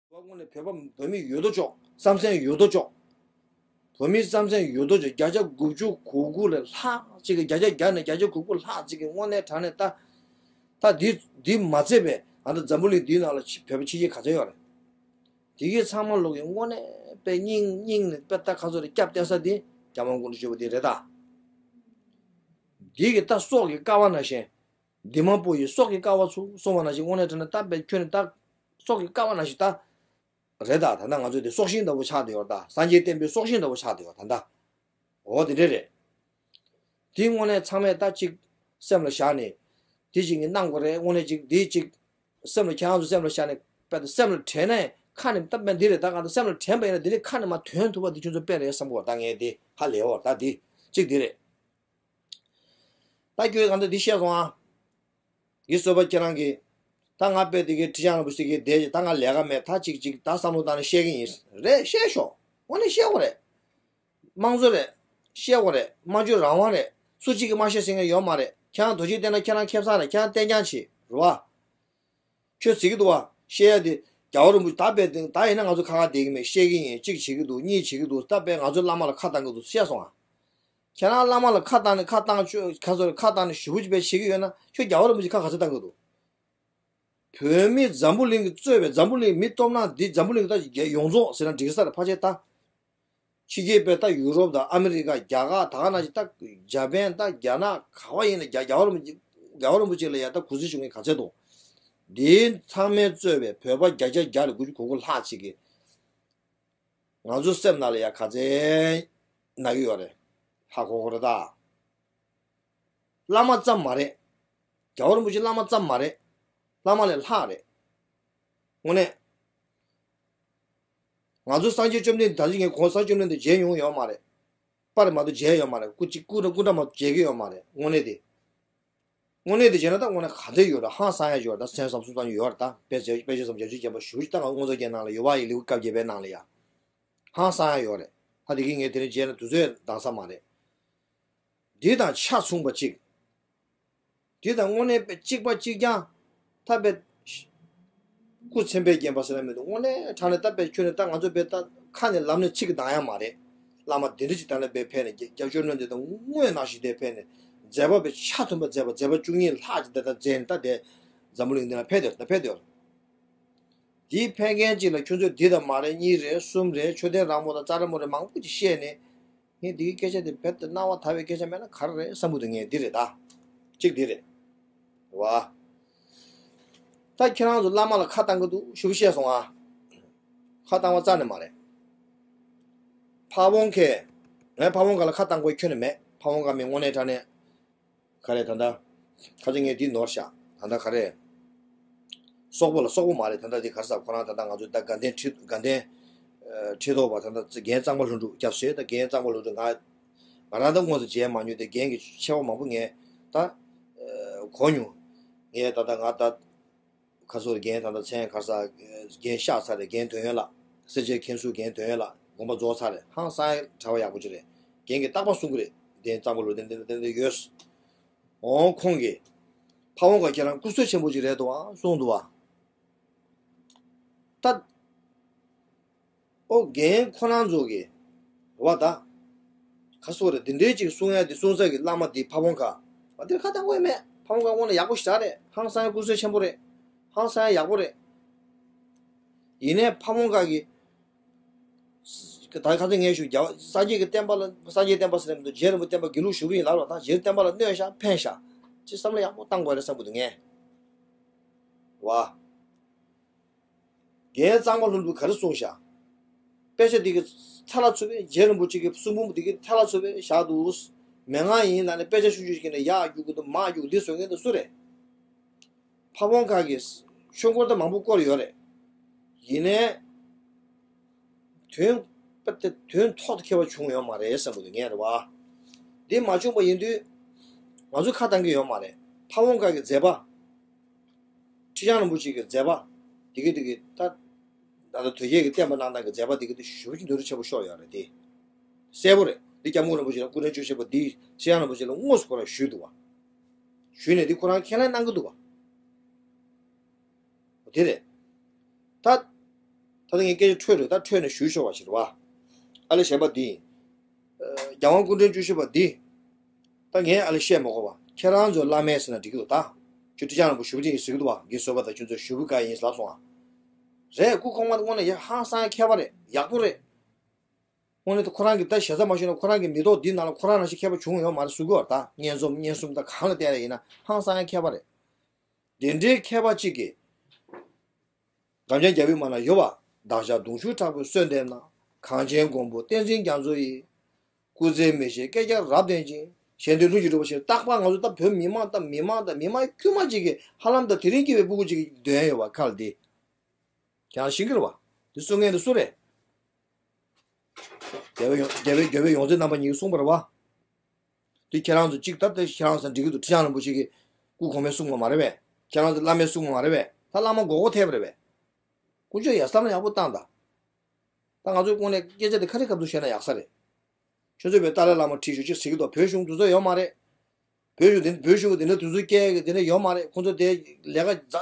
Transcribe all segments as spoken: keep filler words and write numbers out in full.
བ་དངོས་གནས་བོད་པ་བོད་མི་ཡོད་དོ་ཅོག་བསམ་སེམས་ཡོད་དོ་ཅོག་བོད་མི་བསམ་སེམས་ཡོད་དོ་ཅོག་བརྒྱ་ཆ་དགུ་བཅུ་གོ་དགུ་ལས་ལྷག་ཅིག་གི་བརྒྱ་ཆ་བརྒྱ་ནས་བརྒྱ་ཆ་གོ་དགུ་ལྷག་ཅིག་གི་དངོས་གནས་དྲང་གནས་ད་ད་འདི་འདི་མ་ཚད་པའི་ང་ཚོ་འཛམ་བུ་གླིང་འདིའི་ནང་ལ་ཕྱི་བོད་པ་ཕྱི་རྒྱལ་ག་ཚོད་ཡོད་རེད། དེ་གའི་ཚང་མ་ལོག་གི་དངོས་གནས་པའི་སྙིང་སྙིང་ནས་པའི་ད་ག་ཚོད་རེད་སྐྱབས་བསྟེན་ས་དེ་རྒྱ་དམར་དགུ་འདྲ་བྱེད་པ་དེ་རེད་ད། འདི་གི་ད་སྲོག་གི་ཀ་བ་ནང་བཞིན། འདི་མ་པོ་ཡི་སྲོག་གི་ཀ་བ་ཚུར་སོང་བ་ནང་བཞིན་དངོས་གནས་དྲང་གནས་ད་པའི་ཁྱོད་ནི་ད་སྲོག་གི་ཀ་བ་ནང་བཞིན་ད། རེད་ད། ད་ལྟ་ང་ཚོ་དེ་སྲོག་ཤིང་ལྟ་བུ་ཆགས་བསྡད་ཡོད་ད། སངས་རྒྱས་བསྟན་པའི་སྲོག་ཤིང་ལྟ་བུ་ཆགས་བསྡད་ཡོད་ད་ད། འོ་དེ་འདྲས་རེད། དེ་དངོས་གནས་ཚང་མས་ད་ཅིག་སེམས་ལ་བཞག་ནས། དེ་ཅིག་ངས་གནང་དགོས་རེད་དངོས་གནས་ཅིག་དེ་ཅིག་སེམས་ལ་ཁྱེད་རང་ཚོ་སེམས་ལ་བཞག་ནས་དཔེ་ད་སེམས་ལ་དྲན་ནས་ཁ་ནས་ད་དཔེ་འདི་རེད་ད་གང་ད་སེམས་ལ་དྲན་པ་ཡིན་ན་འདི་ནས་ཁ་ནས་མ་ཐོན་ཐུབ་པ་འདི་ཁྱོད་ཚོ་དཔེ་རེད་བསམ་གོ་ད་ངས་དེ་ཧ་ལས་བར་ད་འདི་ཅིག་འདི་རེད། ད་ཁྱོད་གང་ད་འདི་བཤད་སོང་ཨ། འདི་གསོལ་བ་ཁྱེད་རང་གིས། ད་ང་དཔེ་དེ་གའི་ཁྲི་བྱང་རིན་པོ་ཆེ་གི་དེ་ད་ང་ལས་ཀ་མེད་ད་ཅིག་ཅིག་ད་བསམ་བློ་བཏང་ནས་བཤད་གི་ཡིན། རེད་བཤད་ཤོག་དངོས་གནས་བཤད་དགོས་རེད། དམངས་གཙོ་རེད། བཤད་དགོས་རེད། སྨྲ་བརྗོད་རང་དབང་རེད། སུ་གཅིག་གིས་མ་བཤད་ཟེར་མཁན་ཡོད་མ་རེད། ཁྱེད་རང་དོ་ཅིག་བལྟས་ན་ཁྱེད་རང་ཁེ་བཟང་རེད། ཁྱེད་རང་གཏན་འཁྱམས་བྱེད་རེད་བ། ཁྱོད་ཟེར་གི་འདུག་བ། བཤད་ཡ་དེ། རྒྱལ་བ་རིན་པོ་ཆེ་ད་དཔེ་དེ་ད་ཡིན་ན་ང་ཚོ་ཁ་ཁ་བསྡད་གི་མེད་བཤད་གི་ཡིན་གཅིག་བྱེད་གི་འདུག་གཉིས་བྱེད་གི་འདུག་ད་དཔེ་ང་ཚོ་བླ་མ་ལ་ཁ་བཏང་གི་འདུག་བཤད་སོང་ང་། ཁྱེད་རང་བླ་མ་ལ་ཁ་བཏང་ནས་ཁ་བཏང་ཆོས་ཁ་སོར་ཁ་བཏང་ནས་ཞུ་བུ་ཅིག་དཔེ་བྱེད་གི་ཡོད་ན་ཁྱོད་རྒྱལ་བ་རིན་པོ་ཆེ་ཁ་ག་ཚོད་བཏང་གི་འདུག་བོད་མི་འཛམ་བུ་གླིང་གི་གཙོས་པའི་འཛམ་བུ་གླིང་མི་སྟོབས་ན་འདི་འཛམ་བུ་གླིང་ད་ཡོངས་རྫོགས་ཟེར་ན་འགྲིག་ས་རེད་ཕལ་ཆེར་ད། ཕྱི་རྒྱལ་པའི་ད་ཡུ་རོབ་དང་ཨ་མི་རི་ཀ་རྒྱ་གར་ད་ག་ནང་བཞིན་ད་ཇ་པན་ད་རྒྱ་ནག་ག་བ་ཡིན་ན་རྒྱ་རྒྱལ་བ་རིན་པོ་ཆེ་རྒྱལ་བ་རིན་པོ་ཆེ་ལ་ཡ་ད་གུས་བརྩི་ཞུ་མཁན་ག་ཚད་འདུག་འདི་ཚང་མས་གཙོས་པའི་བོད་པ་བརྒྱ་ཆ་བརྒྱ་ལ་དགུ་བཅུ་གོ་དགུ་ལྷག་ཅིག་གིས་ང་ཚོ་སེམས་ནང་ལ་ཡ་ག་ཚད་ན་གི་ཡོད་རེད། ཧ་གོ་གོ་རེད་ད། བླ་མ་ཙམ་མ་རེད། རྒྱལ་བ་རིན་པོ་ཆེ་བླ་མ་ཙམ་མ་རེད། བླ་མ་ལས་ལྷག་རེད། དངོས་གནས། ང་ཚོ་སངས་རྒྱས་བཅོམ་ལྡན་འདས་ད་ཅི་ངས་གོང་ས་བཅོམ་ལྡན་འདས་མཇལ་མྱོང་ཡོད་མ་རེད། པར་མ་གཏོགས་མཇལ་ཡོད་མ་རེད། སྐུ་གཅིག་སྐུ་འདྲ་སྐུ་འདྲ་མ་མཇལ་གི་ཡོད་མ་རེད་དངོས་གནས་དེ། དངོས་གནས་དེ་བྱས་ན་ད་དངོས་གནས་ག་འདྲ་ཡོད་རེད་ཧང་སང་ཡ་ཡོད་རེད་ད་སེམས་བསམ་བློ་བཏང་ཡོད་རེད་ད་དཔེ་ཆ་དཔེ་ཆ་བསམ་བྱ་ཆུ་རྒྱན་པ་ཞུ་ཅིག་ད་ང་དངོས་གཙོ་རྒྱན་ནང་ལ་ཡོད་པ་ཡི་ལེའུ་སྐབས་བརྒྱད་པའི་ནང་ལ་ཡ། ཧང་སང་ཡ་ཡོད་རེད། ད་དེ་གི་ངས་དེ་རིང་མཇལ་ན་དུས་ཚོད་འདང་ས་མ་རེད། འདི་དང་ཆ་མཚུངས་པ་གཅིག་འདི་དང་དངོས་གནས་དཔེ་གཅིག་པ་གཅིག་རྐྱང་། ཐབས་དཔེ། སྐུ་ཚེ་འཕེལ་རྒྱལ་པ་ཟེར་ན་མི་འདུག་དངོས་གནས་དྲང་གནས་ད་དཔེ་ཁྱོད་ནས་ད་ང་ཚོ་དཔེ་ད་ཁ་ནས་ལམ་ནས་ཚིག་གི་འདང་ཡ་མ་རེད། བླ་མ་དེ་འདྲ་ཅིག་ད་ནས་དཔེ་ཕེབས་ནས་རྒྱ་རྒྱ་ཆོས་གླིང་འདི་དང་དངོས་ནང་བཞིན་དེ་ཕེབས་ནས་མཛད་པ་དཔེ་ཆ་མཐུན་པ་མཛད་པ་མཛད་པ་བཅུ་གཉིས་ལྷག་ཅིག་ད་ལྟ་མཛད་ནས་ད་དེ་འཛམ་བུ་གླིང་འདི་ན་ཕེབས་དེ་ད་ཕེབས་དེ་ཡོད། དེའི་ཕན་མཁན་ཅིག་ལ་ཁྱོད་ཚོས་འདི་དང་མ་རེད་གཉིས་རེད་གསུམ་རེད་ཆོས་ལྡན་རང་མོ་དང་ཙཱ་ར་མོ་རེད་མང་པོ་ཅིག་བཤད་ནས། ངས་འདི་གི་སྐད་ཆ་དེ་རྦད་དེ་སྣང་བ་དག་པའི་སྐད་ཆ་མེད་ན་ག་རེ་རེད་བསམ་གི་འདུག་ངས་འདི་རེད་ད། གཅིག་འདི་རེད། བ། ད་ཁྱེད་རང་ཚོ་བླ་མ་ལ་ཁ་བཏང་གི་འདུག་ཞུ་བཤད་སོང་ཨ། ཁ་བཏང་བ་རྩ་ནས་མ་རེད། ཕ་བོང་ཁས། ངས་ཕ་བོང་ཁ་ལ་ཁ་བཏང་དགོས་ཁྱོན་ནས་མེད་ཕ་བོང་ཁ་མི་དངོས་གནས་དྲང་གནས། ག་རེ་ད་ལྟ། ཁ་ཅིག་ངས་འདི་ནོར་བཞག་ད་ལྟ་ག་རེ། སོག་པོ་ལ་སོག་པོ་མ་རེད་ད་ལྟ་འདི་ག་རེ་ཟེར་ཁོ་རང་ད་ལྟ་ང་ཚོ་ད་དགའ་ལྡན་ཁྲི་དགའ་ལྡན། ཁྲི་ཐོག་པ་ད་ལྟ་རྒན་གཙང་པ་ལྷུན་གྲུབ་སྐྱབས་སུ་ད་རྒན་གཙང་པ་ལྷུན་གྲུབ་ང་། ང་རང་ད་དངོས་སུ་མཇལ་མ་མྱོང་དེ་རྒན་གྱི་ཆེ་བ་མང་པོ་ངས་ད། གོ་མྱོང་། ངས་ད་ལྟ་ང་ད། ཁ་སོར་རྒན་ད་ལྟ་མཚན་ག་རེ་ཟེར། རྒན་གཤེགས་ཚར་རེད་རྒན་དོན་ཡོད་ལགས། སེར་བྱེས་མཁན་ཟུར་རྒན་དོན་ཡོད་ལགས་དགོངས་པ་རྫོགས་ཚར་རེད་ཧང་སང་གྲྭ་པ་ཡག་པོ་ཅིག་རེད། རྒན་གྱིས་རྟག་པར་གསུང་གི་རེད་རྒན་གཙང་པོ་ལོ་ཏན་ཏན་ཏན་ཏན་ཡོད། འོང་ཁོང་གིས། ཕ་བོང་ཁ་ཁྱེད་རང་སྐུ་བསོད་ཆེན་པོ་ཅིག་རེད་འདུག་ཨ་གསུངས་འདུག་བ། ད། ཨོ་རྒན་ཁོ་རང་ཚོ་གིས། བ་ད། ག་སོ་རེད་འདི་འདྲའི་ཅིག་གསུང་ཡ་འདི་གསུང་ས་གི་བླ་མ་འདི་ཕ་བོང་ཁ། བ་འདིར་ཁ་བཏང་དགོས་མེད་ཕ་བོང་ཁ་དངོས་གནས་ཡག་པོ་ཞེ་དྲག་རེད་ཧང་སང་ཡ་སྐུ་བསོད་ཆེན་པོ་རེད། ཧང་སང་ཡ་ཡག་པོ་རེད། ཡིན་ནའི་ཕ་བོང་ཁ་གིས། ད་ཁ་ཚ་ངས་ཞུ་རྒྱ་སངས་རྒྱས་ཀྱི་བསྟན་པ་ལ་སངས་རྒྱས་བསྟན་པ་ཟེར་ནས་མི་འདུག་རྗེ་རིན་པོ་བསྟན་པ་དགེ་ལུགས་ཞུ་གི་ཡིན་ལབ་རོགས་ད་རྗེ་བསྟན་པ་ལ་གནོད་ཤག་ཕན་ཤག་ཅི་བསམ་བློ་ཡག་པོ་བཏང་དགོས་རེད་བསམ་གི་འདུག་ངས། བ། རྒན་གཙང་པ་ལྷུན་པོས་ག་རེ་གསུངས་ཤག་དཔེ་ཆ་འདི་གི་ཐལ་ལ་ཚུད་པས་རྗེ་རིན་པོ་ཆེ་གི་གསུང་འབུམ་འདི་གི་ཐལ་ལ་ཚུད་པས་བཞག་འདུག་མན་ངག་ཡིན་ལབ་ནས་དཔེ་ཆ་ཆུང་ཆུང་ཞིག་ནས་ཡར་རྒྱུག་གི་འདུག་མར་རྒྱུག་འདི་བཟོ་མཁན་དེ་སུ་རེད། ཕ་བོང་ཁ་གི་ཆོས་འཁོར་ད་མང་པོ་བསྐོར་ཡོད་རེད། ཡིན་ནའི། དོན། དཔེ་དེ་དོན་ཐོག་ཏུ་འཁྱོལ་བ་བྱུང་ཡོད་མ་རེད་བསམ་གི་འདུག་ངས་རེད་བ། འདི་མ་བྱུང་བ་ཡིན་དུས། ང་ཚོ་ཁ་བཏང་གི་ཡོད་མ་རེད། ཕ་བོང་ཁ་གི་མཛད་པ། ཁྲི་བྱང་རིན་པོ་ཆེ་གི་མཛད་པ། དེ་གི་དེ་གི་ད། ད་ལྟ་དོལ་རྒྱལ་གྱི་བསྟན་པ་གནང་སྟངས་ཀྱི་མཛད་པ་དེ་གི་དེ་ཞེ་པོ་ཅིག་འདོད་རུ་ཆེ་པོ་ཤོར་ཡོད་རེད་དེ། གསལ་པོ་རེད་འདི་སྐྱབས་མགོན་རིན་པོ་ཆེ་ལ་སྐུ་ཕྲེང་བཅུ་བཞི་པ་འདི་ཁྲི་བྱང་རིན་པོ་ཆེ་ལ་དངོས་སུ་ཁོ་རང་ཞུས་འདུག་བ། ཞུས་ནས་འདི་ཁོ་རང་ཁས་ལེན་གནང་གི་འདུག་བ། དེ་རེད། ད། ད་ལྟ་ངས་སྐད་ཆ་འཕྲོས་རེད། ད་འཕྲོས་ནས་ཞུ་ཆོག་པ་ཞིག་རེད་བ། ཨ་ལེ་གཞན་པ་འདི་ཡིན། རྒྱལ་དབང་སྐུ་ཕྲེང་བཅུ་བཞི་པ་འདི། ད་ངས་ཨ་ལེ་བཤད་མ་དགོས་པ། ཁྱེད་རང་ཚོ་བླ་མས་ཟེར་ན་འགྲིག་གི་འདུག་ད། ཁྱོད་ཁྲི་བྱང་རིན་པོ་ཞུ་བ་ཅན་ཡིན་ཟེར་གི་འདུག་བ། འགན་བཟོད་པ་དང་ཁྱོད་ཚོ་ཞུ་བ་ག་ཡིན་ལབ་སོང་ང་། རེད། སྐུ་གོང་མ་དངོས་གནས་ཡ་ཧང་སང་མཁས་པ་རེད། ཡག་པོ་རེད། དངོས་གནས་ཁོ་རང་གི་ད་ཞེ་ས་མ་ཞུས་ན་ཁོ་རང་གི་མི་ཐོག་འདི་ནང་ལ་ཁོ་རང་ནང་བཞིན་མཁས་པ་བྱུང་ཡོད་མ་རེད་ཟེར་གི་ཡོད་རེད། ད་སྙན་རྩོམ་སྙན་རྩོམ་ད་གང་ལ་བལྟས་ཡིན་ན་ཧང་སང་མཁས་པ་རེད། དེ་འདྲའི་མཁས་པ་གཅིག་གིས། རབ་འབྱམས་རྒྱལ་པོའི་མ་ན་ཡོད་པ། བདག་ཅག་གདུང་ཤུགས་དྲག་པོས་གསོལ་འདེབས་ན། གངས་ཅན་མགོན་པོ་བསྟན་འཛིན་རྒྱ་མཚོ་ཡི། སྐུ་ཚེ་མི་ཤིགས་བསྐལ་བརྒྱར་རབ་བརྟན་ཅིང་། གཞན་དོན་ལྷུན་གྱིས་གྲུབ་པ་ཕྱིར། རྟག་པར་ང་ཚོ་ད་བོད་མི་མང་ད་མི་མང་ད་མི་མང་དཀྱུས་མ་གཅིག་གིས་ཧ་ལམ་ད་དེ་རིང་སྐྱེས་པའི་སྤུ་གུ་གཅིག་གི་འདོན་ཡོད་པ་ཁ་ལ་འདི། ཁྱེད་རང་ཤེས་ཀྱི་རེད་བ། འདི་གསུང་མཁན་འདི་སུ་རེད། རྒྱལ་བའི་ཡོངས་རྒྱལ་བའི་རྒྱལ་བའི་ཡོངས་འཛིན་རྣམ་པ་གཉིས་ཀྱིས་གསུངས་པ་རེད་བ། དེ་ཁྱེད་རང་ཚོ་གཅིག་ད་ལྟ་ཁྱེད་རང་ཚོ་འགྲིག་གི་འདུག་ཁྲི་བྱང་རིན་པོ་ཆེ་གིས་སྐུ་གོང་མས་གསུངས་པ་མ་རེད་པས། ཁྱེད་རང་ཚོ་བླ་མས་གསུངས་པ་མ་རེད་པས། ད་བླ་མ་མགོ་སྐོར་ཐེབས་པ་རེད་པས། དཀོན་མཆོག་ཡ་བསམ་བློ་ཡག་པོ་བཏང་དང་། ད་ང་ཚོའི་དངོས་གནས་སྐད་ཆ་དེ་ཁ་རི་ཁ་ཐུག་བཤད་ན་ཡག་ས་རེད། ཁྱོད་ཚོས་བོད་ཏཱ་ལའི་བླ་མ་ཁྲིད་ཤོག་ཅིག་ཟེར་གི་འདུག་བོད་གཞུང་དེ་ཚོ་ཡོད་མ་རེད། བོད་གཞུང་དེ་བོད་གཞུང་གི་དེ་འདྲ་དུས་ཚོད་སྐྱེལ་གི་དེ་འདྲ་ཡོད་མ་རེད། ཁོང་ཚོ་དེ་ལས་ཀ་ཛ་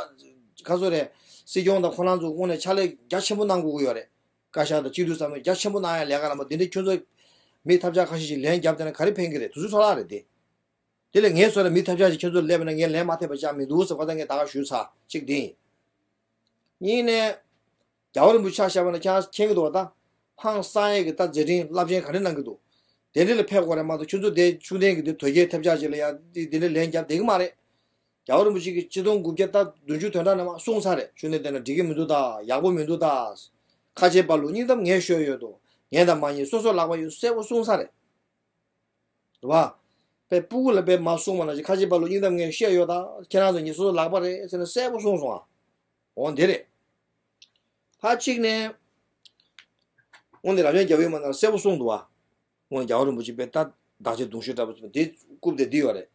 ག་ཚོད་རེད། སྲིད་སྐྱོང་དང་ཁོ་རང་ཚོ་དངོས་གནས་ཕྱག་ལས་རྒྱ་ཆེན་པོ་གནང་དགོས་ཀྱི་ཡོད་རེད། བཀའ་ཤག་དང་སྤྱི་འཐུས་ཚང་མས་རྒྱ་ཆེན་པོ་གནང་ཡ་ལས་ཀ་རྣམ་པ་དེ་འདྲ་ཁྱོད་ཚོ་མི་ཐབས་ཆག་ཁ་ཤས་ཤིག་ལན་བརྒྱབ་བསྡད་ན་ག་རེ་ཕན་གི་རེད། དུས་ཚོད་འཕྲོ་བརླག་རེད་དེ། དེ་ལས་ངས་བཟོ་ལ་མི་ཐབས་ཆག་ཅིག་ཁྱོད་ཚོ་སླེབས་ན་ངས་ལན་མ་ཐེབས་པ་ཅང་མི་འདུག་ཟེར་བ་ད་ངས་ད་ག་ཞུས་ཚར་གཅིག་དེ་ཡིན། གཉིས་ནས། རྒྱལ་བ་རིན་པོ་ཆེ་ཕྱག་ཞབས་པ་ན་ཁྱེད་རང་མཁྱེན་གྱི་འདུག་བ་ད། ཧང་སང་ཡས་ཀྱི་ད་མཛད་འཕྲིན་རླབས་ཆེན་ག་རེ་གནང་གི་འདུག་དེ་འདྲ་ལ་ཕེབས་དགོས་རེད་མ་གཏོགས་ཁྱོད་ཚོ་དེ་ཤུགས་ལྡན་གྱི་དེ་དོལ་རྒྱལ་ཐབས་ཆག་ཅིག་ལ་ཡ་དེ་དེ་འདྲ་ལན་རྒྱབ་བསྡད་ཀྱི་མ་རེད། རྒྱལ་བ་རིན་པོ་ཆེ་གིས་ཆིག་སྟོང་དགུ་བརྒྱ་ད་བདུན་ཅུ་དོན་གྲངས་ནས་མར་གསུངས་ཚར་རེད། ཤུགས་ལྡན་བསྡད་ན་འགྲིག་གི་མི་འདུག་ད། ཡག་པོ་མི་འདུག་ད། ཁ་ཆེ་པ་ལུ་སྙིང་གཏམ་ངས་ཤོད་ཡོད་དོ། ངས་དང་མ་ཉེས་སོ་སོ་ལག་པ་ཡོད་གསལ་པོ་གསུངས་ཚར་རེད། རེད་བ། པའི་སྤུ་གུ་ལ་པའི་མ་གསུངས་པ་ན་ཅི་ཁ་ཆེ་པ་ལུ་སྙིང་གཏམ་ངས་བཤད་ཡོད་ད། ཁྱེད་རང་ཚོ་ཉིད་སོ་སོ་ལག་པ་རེད་ཟེར་ན་གསལ་པོ་གསུངས་སོང་ཨ། འོ་འདི་རེད། ཕར་གཅིག་ནས། དངོས་གནས་རབ་འབྱམས་རྒྱལ་པོའི་མ་ན་གསལ་པོ་གསུངས་འདུག་བ། དངོས་གནས་རྒྱལ་བ་རིན་པོ་ཆེ་པའི་ད་བདག་ཅག་གདུང་ཤུགས་དྲག་པོ་འདི་རྐུབ་དེ་འདི་ཡོད་རེད།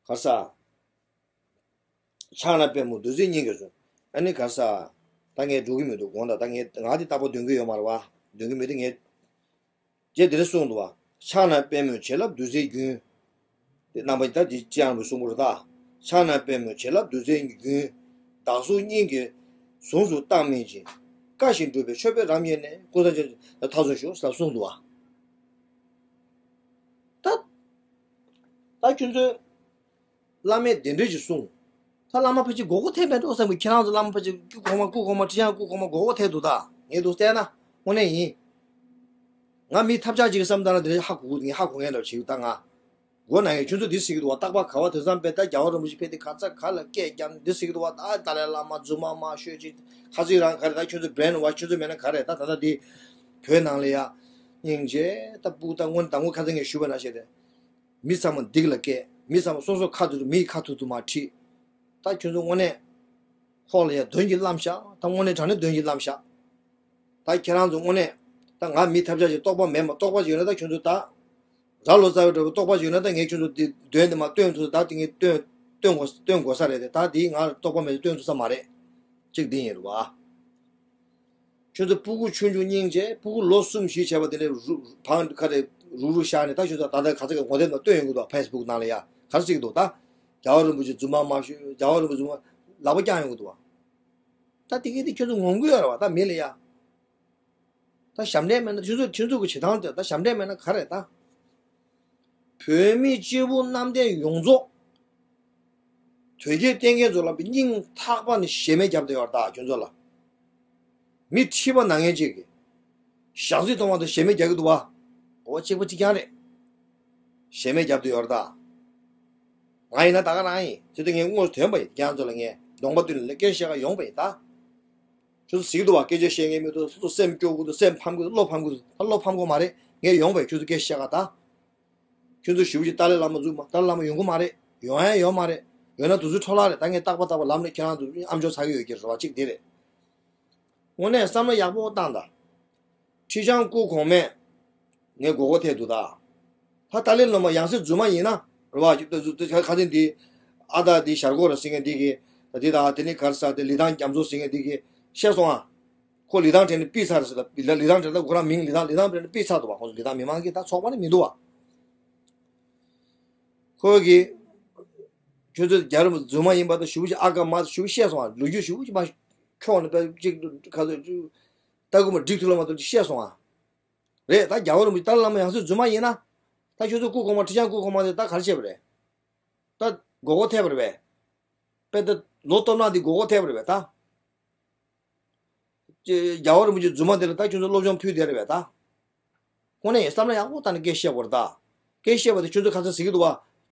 ག་རེ་ཟ། ཕྱག་ན་པདྨོ་བདུད་རྩིའི་སྙིང་གི་གསུང་། ཨ་ནི་ག་རེ་ཟ། ད་ངས་འགྲོ་གི་མི་འདུག་དགོངས་དག་ད་ངས་ང་འདི་རྟག་པར་འདོན་གི་ཡོད་མ་རེད་བ། འདོན་གི་མི་འདུག་ངས། རྗེ་འདི་འདྲ་གསུངས་འདུག་བ། ཕྱག་ན་པདྨོའི་བྱིན་རླབས་བདུད་རྩིའི་རྒྱུན། དེ་རྣམ་པ་ད་འདི་ཅི་ཡང་མི་གསུང་གི་རེད་ད། ཕྱག་ན་པདྨོའི་བྱིན་རླབས་བདུད་རྩིའི་རྒྱུན། བདག་གཟུགས་སྙིང་གི་ཟུངས་སུ་བཏང་མིན་ཕྱིར། བཀའ་བཞིན་སྒྲུབ་པའི་མཆོད་པས་རབ་མཉེས་ནས། ཀུན་བཟང་ཅན་ད་མཐའ་སྲུང་ཤོག་ཟེར་གསུངས་འདུག་བ། ད། ད་ཁྱོད་ཚོས། བླ་མས་དེ་འདྲ་ཞིག་གསུངས། ད་བླ་མ་ཕལ་ཆེར་མགོ་སྐོར་ཐེབས་མེད་འགྲོ་བསམ་གི། ཁྱེད་རང་ཚོ་བླ་མ་ཕལ་ཆེར་སྐུ་གོང་མ་སྐུ་གོང་མ་ཁྲི་བྱང་སྐུ་གོང་མ་མགོ་སྐོར་ཐེབས་འདུག་ད། ངས་འདུག་བལྟས་ན་དངོས་གནས་ཡིན། ང་མི་ཐབས་ཆག་ཅིག་གི་བསམ་བློ་ལ་དེ་འདྲ་ཧ་གོ་གི་ངས་ཧ་གོ་མཁན་འདྲ་བྱེད་ཀྱི་ད་ང་། མགོ་ན་ངས་ཁྱོད་ཚོ་འདི་ཟེར་གི་འདུག་བ། རྟག་པར་ག་བ་དེང་སང་དཔེ་ད་རྒྱལ་བ་རིན་པོ་ཆེ་ཕེབས་ཏེ་ག་ཚ་ག་ལ་སྐད་རྒྱབ་འདི་ཟེར་གི་འདུག་བ། ད་ཏཱ་ལའི་བླ་མ་རྫུན་མ་མ་ཤོད་ཅིག་ཁ་ཚིག་རང་ག་རེ་ད་ཁྱོད་ཚོ་བྷི་རེན་ཝ་ཤི་ཁྱོད་ཚོ་མེད་ན་ག་རེ་ད། ད་ལྟ་འདི་བོད་ནང་ལ་ཡ་སྙིང་རྗེ་ད་སྤུ་ད་སྔོན་ད་སྔོན་ཁ་སང་ངས་ཞུས་པ་ནང་བཞིན་རེད། མི་ཚང་མ་སྡིག་ལ་སྐྱེས། མི་ཚང་མ་སོ་སོ་ཁ་ཐུག་ཏུ་མིའི་ཁ་ཐུག་ཏུ་མ་ཁྲིད། ད་ཁྱོད་ཚོ་དངོས་གནས་ཁོག་ལ་ཡ་གདོན་གྱིས་བརླམས་ཤག་ད་དངོས་གནས་དྲང་གནས་གདོན་གྱིས་བརླམས་ཤག་ད་ཁྱེད་རང་ཚོ་དངོས་གནས་ད་ང་མི་ཐབས་ཆག་ཅིག་རྟོགས་པ་མེད་མ་རྟོགས་པ་ཅིག་ཡོད་ན་ད་ཁྱོད་ཚོ་ད་ར་ལོ་ཙཱ་བའི་འདྲ་བོ་རྟོགས་པ་ཅིག་ཡོད་ན་ད་ངས་ཁྱོད་ཚོ་འདི་གདོན་འདི་མ་སྟོན་ཐུབ། ད་འདི་ངས་སྟོན་སྟོན་དགོས་སྟོན་དགོས་ས་རེད་དེ། ད་འདི་ང་རྟོགས་པ་མེད་སྟོན་ཐུབ་ས་མ་རེད། གཅིག་འདི་ཡིན་རེད་བ། ཁྱོད་ཚོ་སྤུ་གུ་ཆུང་ཆུང་སྙིང་རྗེ་སྤུ་གུ་ལོ་གསུམ་བཞི་བྱས་པ་དེ་འདྲའི་རུ་བང་ཁ་རེ་རུག་རུག་བཞག་ནས་ད་ཁྱོད་ཚོ་ད་ལྟ་ག་ཚོད་ཀྱི་ངོ་དེབ་ནང་བཏོན་ཡོང་གི་འདུག་ཕེ་སི་བུག་ནང་ལ་ཡ་ག་རེ་བྱེད་ཀྱི་འདུག་ད་རྒྱལ་བ་རིན་པོ་ཆེ་རྫུན་མ་མ་ཤོད། རྒྱལ་བ་རིན་པོ་ཆེ་རྫུན་མ་ལག་པ་བརྐྱངས་ཡོང་གི་འདུག་བ། ད་དེ་གས་དེ་ཁྱོད་ཚོ་ངོམ་གི་ཡོད་རེད་བ། ད་མི་ལ་ཡ་ད་ཞབས་འདྲེན་མེད་ན་ཁྱོད་ཚོ་ཁྱོད་ཚོ་གི་བྱེད་སྟངས་དེ་ད་ཞབས་འདྲེན་མེད་ན་ག་རེད་ད། བོད་མི་སྤྱི་བོ་གནམ་བསྟན་ཡོངས་རྫོགས། དོལ་རྒྱལ་བསྟེན་མཁན་ཚོ་ལ་སྙིང་ཐག་པ་ནས་ཞེ་མེར་བརྒྱབ་བསྡད་ཡོད་རེད་ད་ཁྱོད་ཚོ་ལ། མི་ཁྲི་པ་ནང་ངན་ཅིག་གིས། ཞག་རྩི་གཏོང་བ་དང་ཞེ་མེར་རྒྱག་གི་འདུག་བ། འོ་གཅིག་པ་གཅིག་རྐྱང་རེད། ཞེ་མེར་བརྒྱབ་བསྡད་ཡོད་རེད་ད། ང་ཡིན་ན་ད་ག་རང་ཡིན། དེ་དུས་ངས་དངོས་སུ་ཐོན་པ་ཡིན། ཁྱེད་རང་ཚོ་ལ་ངས་གདོང་པ་བསྟན་ནས་སྐད་བཤད་ག་ཡོང་པ་ཡིན་ད། ཁྱོད་ཚོ་གཟིགས་འདུག་བ། སྐད་ཆ་བཤད་མཁན་མི་འདུག་སོ་སོ་སེམས་སྐྱོ་གི་འདུག་སེམས་ཕམ་གི་འདུག་བློ་ཕམ་གི་འདུག་ད་བློ་ཕམ་དགོས་མ་རེད། ངས་ཡོང་པ་ཡིན། ཁྱོད་ཚོ་སྐད་བཤད་ག་ད། ཁྱོད་ཚོ་ཞེ་པོ་ཅིག་ཏཱ་ལའི་བླ་མ་རྫུན་མ། ཏཱ་ལའི་བླ་མ་ཡོང་གི་མ་རེད། ཡོང་ཡ་ཡོད་མ་རེད། ཡོད་ན་དུས་ཚོད་འཕྲོ་བརླག་རེད། ད་ངས་རྟག་པ་རྟག་པ་ལམ་ནས་ཁྱེད་རང་ཚོ་ཨ་མཆོག་ཚ་གི་ཡོད་ཀྱི་རེད་བ། གཅིག་དེ་རེད། དངོས་གནས་བསམ་བློ་ཡག་པོ་བཏང་དང་། ཁྲི་བྱང་སྐུ་གོང་མས་ངའི་མགོ་སྐོར་ཐེབས་འདུག་ད། ད་ཏཱ་ལའི་བླ་མ་ཡང་སྲིད་རྫུན་མ་ཡིན་ན་རེད་བ། ཁ་སང་འདི་ཨ་ད་འདི་ཞར་གོ་ར་ཟེར་མཁན་འདི་གིས་ད་འདི་དང་དེ་ནི་ག་རེ་ཟ་དེ་ལི་ཐང་རྒྱ་མཚོ་ཟེར་མཁན་འདི་གིས་བཤད་སོང་ཨ། ཁོ་ལི་ཐང་བྲལ་ནས་ཕུད་ཚར་ཟེར། ད་ལི་ཐང་བྲལ། ད་ཁོ་རང་མིང་ལི་ཐང་ལི་ཐང་བྲལ་ནས་ཕུད་ཚར་འདུག་བ། ཁོ་ལི་ཐང་མི་མང་གི་ད་ཚོགས་པ་ནི་མི་འདུག་བ། ཁོ་གིས་ཁྱོད་ཚོ་རྒྱལ་རབས་རྫུན་མ་ཡིན་པ་དང་ཞུ་ཞུ་ཨ་ཀ་མ་ཞུ་བཤད་སོང་བ། ལོ་རྒྱུས་ཞུ་ཅིག་མ་ཁྱོག་ནས་པ་ཅིག་ག་ཚོད་ ལྟ་དགོས་མ་འགྲིག་ཐུབ་ལ་མ་གཏོགས་ཅིག་བཤད་སོང་ཨ། རེད། ད་རྒྱལ་བ་རིན་པོ་ཆེ་ཏཱ་ལའི་བླ་མ་ཡང་སྲིད་རྫུན་མ་ཡིན་ན། ད་ཁྱོད་ཚོ་སྐུ་གོང་མ་ཁྲི་བྱང་སྐུ་གོང་མ་དེ་ད་ག་རེ་བྱས་པ་རེད། ད་མགོ་སྐོར་ཐེབས་པ་རེད་པས། དཔེ་ད་ལོ་སྟོབས་ན་དེ་མགོ་སྐོར་ཐེབས་པ་རེད་པས་ད། ཅེ་རྒྱལ་བ་རིན་པོ་ཆེ་རྫུན་མ་དེ་ལ་ད་ཁྱོད་ཚོ་སློབ་སྦྱོང་ཕུལ་བསྡད་རེད་པས་ད། དངོས་གནས་བསམ་བློ་ཡག་པོ་བཏང་ནས་སྐད་བཤད་དགོས་རེད་ད། སྐད་བཤད་པ་དེ་ཁྱོད་ཚོ་ཁ་སང་ཟེར་གྱི་འདུག་བ།